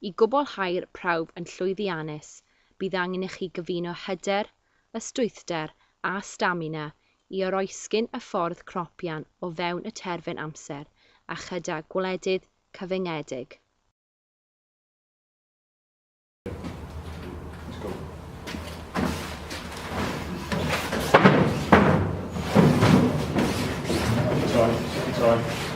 I gwblhau'r prawf yn llwyddiannus, bydd angen i chi gyfuno hyder, ystwythder a stamina i oresgyn y ffordd cropian o fewn y terfyn amser a chyda gwledydd cyfyngedig. Let's go. Time, time.